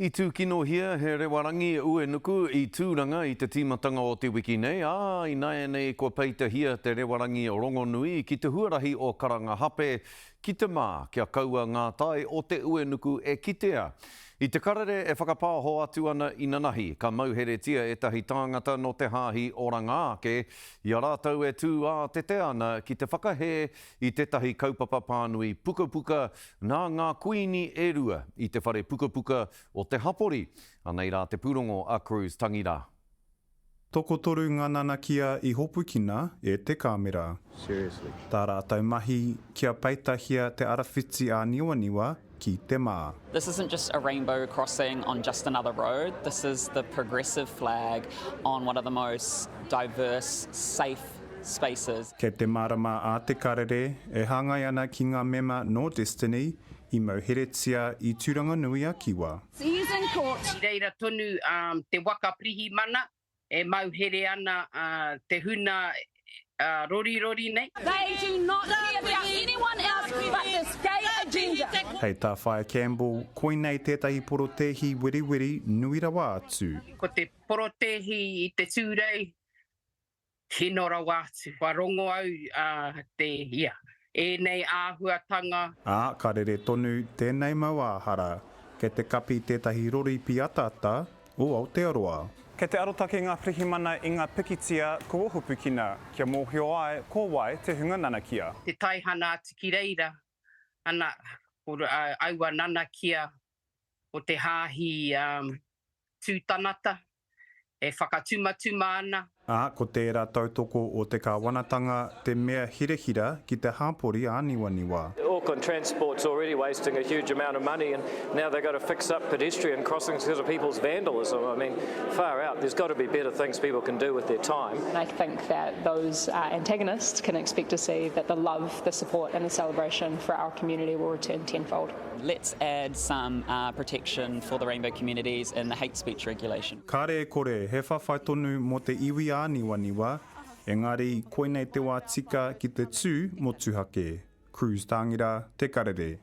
I tūkinohia he rewarangi uenuku i Tūranga i te tīmatanga o te wiki nei, ā, ināianei kua peitahia te rewarangi rongonui ki te huarahi o Karangahape ki te mā kia kaua ngā tae o te uenuku e kitea. I te karere e whakapāho atu ana inanahi, ka mauheretia ētahi tāngata nō te hāhi Oranga Ake i a rātou e tū ātete ana ki te whakahē i tētahi kaupapa pānui pukapuka nā ngā kuīni e rua i te whare pukapuka o te hapori. Anei rā te pūrongo a Cruz Tangira. Tokotoru ngā nanakia i hopukina e te kāmera. Tā rātou mahi kia peitahia te arawhiti āniwaniwa ki te mā. This isn't just a rainbow crossing on just another road, this is the progressive flag on one of the most diverse, safe spaces. Kei te mārama a Te Karere e hāngai ana ki ngā mema nō Destiny i mauheretia i Tūranganui-a-Kiwa. Season Court. I reira tonu te waka pirihimana e mauhere ana te huna rorirori nei. They do not care about anyone else but this gay agenda. Hei tā Whaea Campbell, koinei tētahi porotēhi weriweri nui rawa atu. Ko te porotēhi i te Tūrei Kino rawa atu. Kua rongo au te, ia, ēnei āhuatanga. Ā, ka rere tonu tēnei mauāhara kei te kapi tētahi rori pīataata o Aotearoa. Kei te arotake ngā pirihimana i ngā pikitia kua hopukina kia mōhio ai ko wai te hunga nanakia. Te taihana atu ki reira, ana, ko aua nanakia o te hāhi tūtanata, e whakatumatuma ana. Ā, ko tērā tautoko o te kāwanatanga te mea hirahira ki te hapori āniwaniwa. Auckland Transport's already wasting a huge amount of money and now they've got to fix up pedestrian crossings because of people's vandalism. I mean, far out, there's got to be better things people can do with their time. And I think that those antagonists can expect to see that the love, the support and the celebration for our community will return tenfold. Let's add some protection for the rainbow communities in the hate speech regulation. Kāre e kore, he whawhai tonu mō te iwi āniwaniwa, engari koinei te wā tika ki te tū motuhake. Cruz Tāngira, Te Karere.